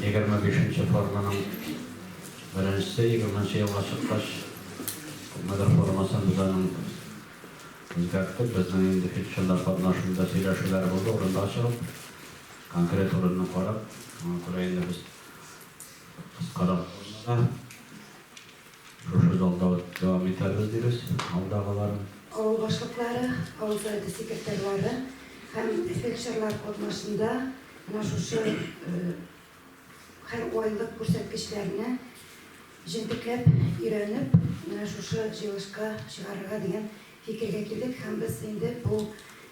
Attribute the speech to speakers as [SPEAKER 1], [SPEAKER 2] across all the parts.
[SPEAKER 1] 25 нче форманың беренчесе, 20 нче елга чыккач, күпмедер формасын без аның үзгәрттек. Безнең инде фельдшерлар катнашында сөйләшүләр булды, урында чыгып, конкрет урынны карап, шуңа күрә инде без кыскарак формада шушы залда дәвам итәрбез дибез алдагыларын.
[SPEAKER 2] Авыл башлыклары, авыл советы секретарьлары һәм фельдшерлар катнашында менә шушы һәр айлык күрсәткечләрне җентекләп өйрәнеп, менә шушы җыелышка чыгарырга дигән фикергә килдек һәм без инде бу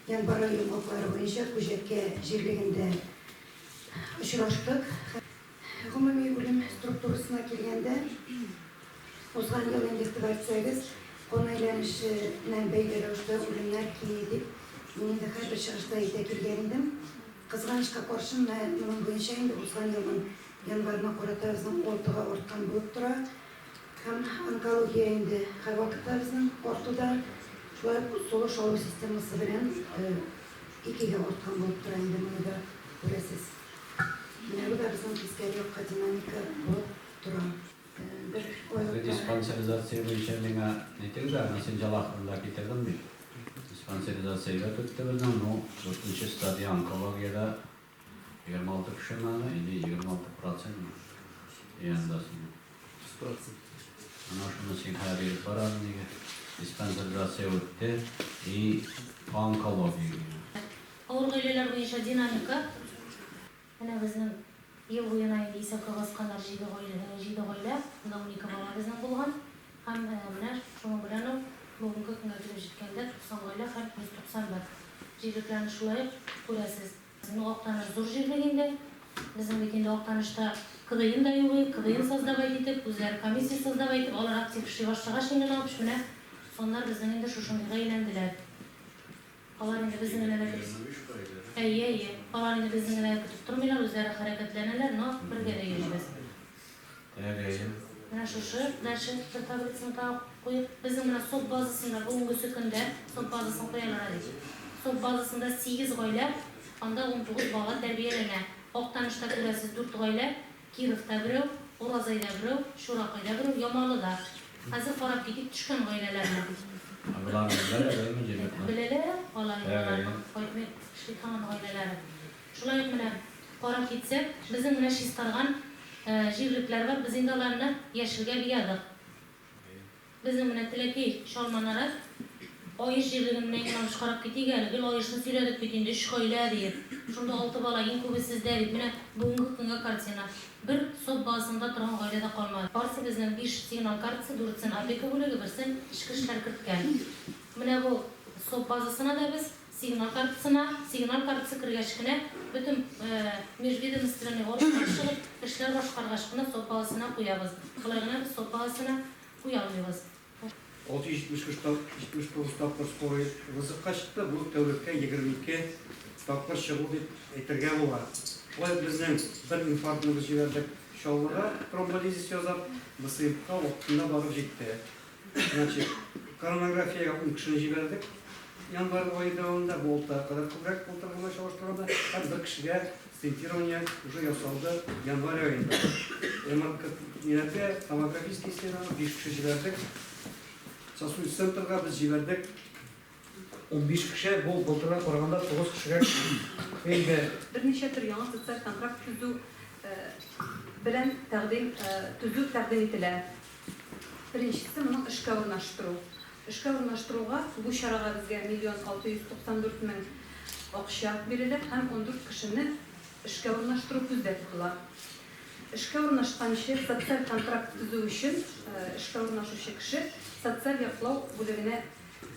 [SPEAKER 2] январь ае йомгаклары буенча Күҗәккә җирлегендә очраштык. Гомуми үлем структурасына килгәндә, узган ел инде игътибар итсәгез, кан әйләнешенә бәйле рәвештә үлемнәр кими дип, мин инде һәрбер чыгышта әйтә килгән идем. Кызганычка каршы, менә моның буенча инде узган елның январена карата безнең алтыга арткан булып тора. Һәм онкология инде һәрвакытта безнең артуда, шулай ук сулыш алу системасы белән икегә арткан булып тора инде, моны да күрәсез. Менә бу да безнең тискәре якка динамика булып тора. Бер айлыкта.
[SPEAKER 1] Диспансеризация буенча миңа әйтегез әле, мин син җыл ахырында китердем бит. Диспансеризация әйбәт үтте безнең, ну, дүртенче стадия онкологиядә 26 кешеме әле, или 26 процентмы? Янда синең.
[SPEAKER 3] 100 процент.
[SPEAKER 1] Менә шуны син хәзер биреп бар әле нигә. Диспансеризация үтте и по онкологии генә.
[SPEAKER 4] Авыр гаиләләр буенча динамика. Менә безнең ел буена инде исәпкә басканнар җиде гаилә, җиде гаилә, монда 12 бала безнең булган. Һәм менә шуның белән үк бүгенге көнгә килеп җиткәндә 90 гаилә һәм 191 җирлекләрне шулай ук күрәсез. Безнең Актаныш зур җирлек инде. Безнең бит инде Актанышта КДИн да юк и, КДИн создавать итеп, үзләре комиссия создавать итеп, алар актив эшли башлагач инде наобщ менә саннар безнең инде шушындыйга әйләнделәр. Алар инде безне генә дә көтеп. Әйе, әйе. Алар инде безне генә дә көтеп тормыйлар, үзләре хәрәкәтләнәләр, но бергә дә йөрибез.
[SPEAKER 1] Әйе.
[SPEAKER 4] Менә шушы дальше бер таблицаны тагы куеп, безнең менә СОП базасында бүгенгесе көндә, СОП базасын куялар әле. СОП базасында сигез гаилә, анда 19 бала тәрбияләнә. Актанышта күрәсез дүрт гаилә, Кировта берәү, Уразайда берәү, Чуракайда берәү, Ямалыда. Хәзер карап китик төшкән гаиләләрне.
[SPEAKER 1] Ә боларны беләләр әйеме җирлекне?
[SPEAKER 4] Беләләр, алар инде аларның кайтмый эшли торган гаиләләре. Шулай ук менә карап китсәк, безнең менә чистарган җирлекләр бар, без инде аларны яшелгә буядык. Безнең менә Теләкәй, Чалманарат, Аеш җирлеген менә иң абыш карап китик әле, гел Аешны сөйләдек бит инде, өч гаилә диеп. Шунда алты бала, иң күбе сездә бит. Менә бүгенге көнгә картина. Бер СОП базасында торган гаилә дә калмады. Барсы безнең биш сигнал картасы, дүртесен опека бүлеге, берсен эчке эшләр керткән. Менә бу СОП базасына да без сигнал картасына, сигнал картасы кергәч кенә, бөтен межведомственный органнар чыгып, эшләр башкаргач кына СОП базасына куябыз. Болай гына без СОП базасына куя алмыйбыз.
[SPEAKER 3] 679 тапкыр скорый вызовка чыкты, бу тәүлеккә 22 тапкыр чыгу дип әйтергә була. Шулай ук безнең бер инфарктны без җибәрдек Чаллыга, тромболизис ясап, БСМПка вакытында барып җитте. Значит, коронографиягә ун кешене җибәрдек январь ае дәвамында, бу алтыга кадәр күбрәк былтыргы белән чагыштырганда, һәм бер кешегә стентирование уже ясалды январь аенда. МРК, томографический исследование, биш кеше җибәрдек. Сосудистый центрга без җибәрдек 15 кеше, бу былтырга караганда 9 кешегә күп. Инде.
[SPEAKER 5] Берничә төр яңа социаль контракт төзү белән тәкъдим төзү тәкъдим ителә. Беренчесе, моның эшкә урнаштыру. Эшкә урнаштыруга бу чарага безгә 1 694 000 акча бирелә һәм 14 кешене эшкә урнаштыру күздә тотыла. Эшкә урнашканчы социаль контракт төзү өчен эшкә урнашучы кеше социаль яклау бүлегенә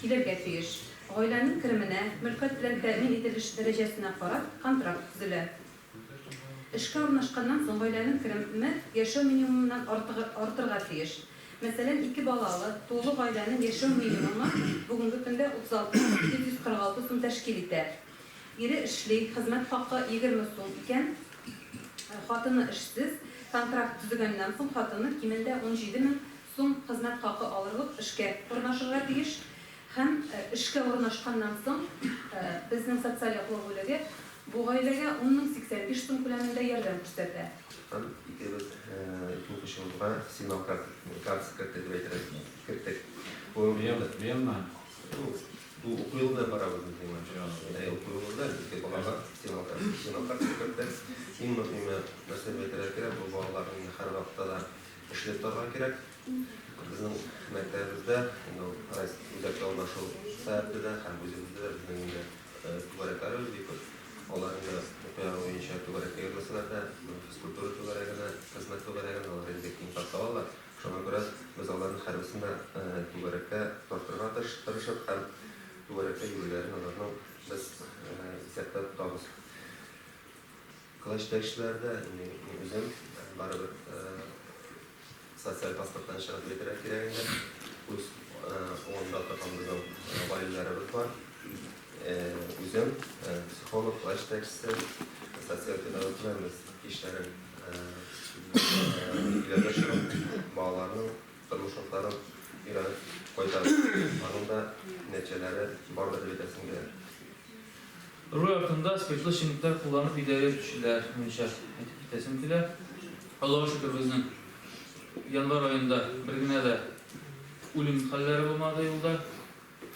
[SPEAKER 5] килергә тиеш. Гаиләнең кеременә, мөлкәт белән тәэмин ителеш дәрәҗәсенә карап контракт төзелә. Эшкә урнашканнан соң гаиләнең кереме яшәү минимумыннан артырга тиеш. Мәсәлән, ике балалы, тулы гаиләнең яшәү минимумы бүгенге көндә 36 846 сум тәшкил итә. Ире эшли, хезмәт хакы 20 сум икән, хатыны эшсез, контракт төзегәннән соң хатыны кимендә 17 мең сум хезмәт хакы алырлык эшкә урнашырга тиеш һәм эшкә урнашканнан соң безнең социаль яклау бүлеге. Бу гаиләгә 10 085 сум күләмендә ярдәм күрсәтә.
[SPEAKER 6] Һәм икебез ике укучыбызга сигнал картасы керттек дип әйтергә керттек. Бу
[SPEAKER 1] Быелмы?
[SPEAKER 6] Бу уку елында барабыз инде. Уку елында ике балага сигнал картасы керттек. Иң мөһиме нәрсә дип әйтергә кирәк, бу балаларның һәрвакытта да эшләп торырга кирәк. Безнең мәктәбебездә инде ул үзәктә урнашу сәбәпле дә һәм үзебездә дә безнең инде түгәрәкләребез бик күп. Алар инде уку ягы буенча түгәрәккә йөрмәсәләр дә, физкультура түгәрәгенә, хезмәт түгәрәгенә алар инде киң тарта алалар. Шуңа күрә без аларның һәрберсен дә түгәрәккә тартырга тырышып һәм түгәрәккә йөрүләрен аларның без исәптә тотабыз. Класс җитәкчеләре дә, мин үзем барыбер социаль паспорттан чыгып әйтергә кирәк инде. Үз уңында торган безнең гаиләләребез бар. Үзем психолог, класс җитәкчесе, социаль педагог белән без кичләрен өйләргә чыгып, балаларның тормыш шартларын өйрәнеп кайтабыз. Аның да нәтиҗәләре бардыр дип әйтәсем килә.
[SPEAKER 7] Руль артында спиртлы эчемлекләр кулланып идарә итүчеләр буенча әйтеп китәсем килә. Аллага шөкер, безнең январь аенда бер генә дә үлем хәлләре булмады юлда.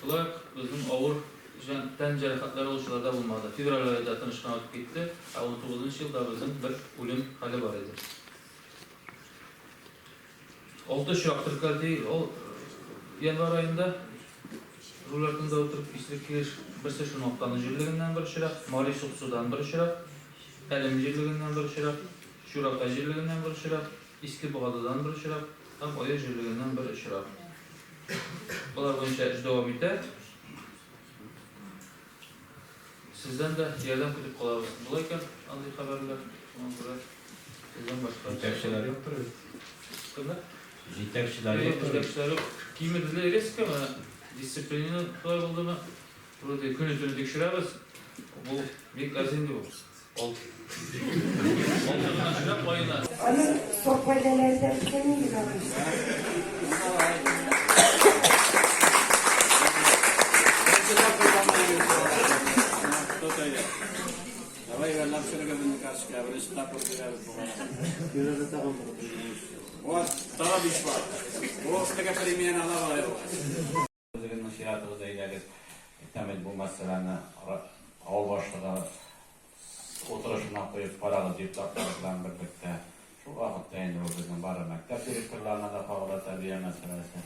[SPEAKER 7] Шулай ук безнең авыр тән җәрәхәтләре алучылар да булмады. Февраль ае да тыныч кына үтеп китте, ә 19 елда безнең бер үлем хәле бар иде. Алты очрак теркәлде ул январь аенда. Руль артында утырып исерек килеш. Берсе шуны Актаныш җирлегеннән бер очрак, Мари Суксудан бер очрак, Әлем җирлегеннән бер очрак, Чуракай җирлегеннән бер очрак, Иске Богадыдан бер очрак һәм Ае җирлегеннән бер очрак. Болар буенча эш дәвам итә. Сездән дә ярдәм көтеп калабыз. Була икән андый хәбәрләр. Шуңа күрә сездән башка.
[SPEAKER 1] Җитәкчеләр юктыр бит.
[SPEAKER 7] Кемнәр?
[SPEAKER 1] Җитәкчеләр
[SPEAKER 7] Юк,
[SPEAKER 1] юктыр бит.
[SPEAKER 7] җитәкчеләр юк. Кимеделәр резко менә. Дисциплина шулай булдымы? Вроде көне-төне тикшерәбез. Бу бик әз инде бу. Алты гына очрак аена.
[SPEAKER 2] Аның сорт гаиләләре дә үткән инде алар.
[SPEAKER 8] Давай ярдәмчелеге безнең карточка, беренче тапкыр бирәбез бу. Вот, тагы биш бар. Бу теге премияне ала бала.
[SPEAKER 1] Үзегезнең чиратыгызда әйдәгез, әйтәм бу мәсьәләне авыл башлыгы утырышына куеп карагыз депутатлар белән берлектә. Шул вакытта инде ул безнең бары мәктәп директорларына да кагыла тәрбия мәсьәләсе.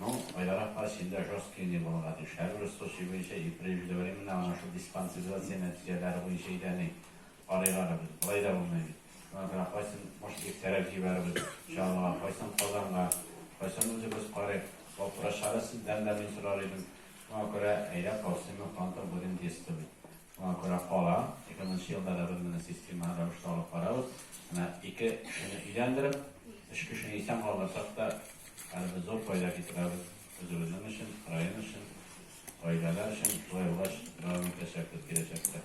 [SPEAKER 1] Ну, Айдар инде жесткий не булырга тиеш. Һәрбер случай буенча и преждевременно ана шул диспансеризация нәтиҗәләре буенча өйрәнә карыйлар без. Болай да булмый бит. Шуңа күрә кайсын, может, иртәрәк җибәрербез Чаллыга, кайсын Казанга, кайсын үзебез карыйк. Вопрослары сездән дә мин сорар идем. Шуңа күрә әйдә по всему фронту будем действовать. Шуңа күрә кала. 2000 елда да без моны система рәвештә алып барабыз. Менә ике кешене өйләндереп, өч кешене исән калдырсак та, әле зур файда китерәбез үзебезнең өчен, район өчен, гаиләләр өчен. Шулай булгач, дәвам итәчәкбез киләчәктә.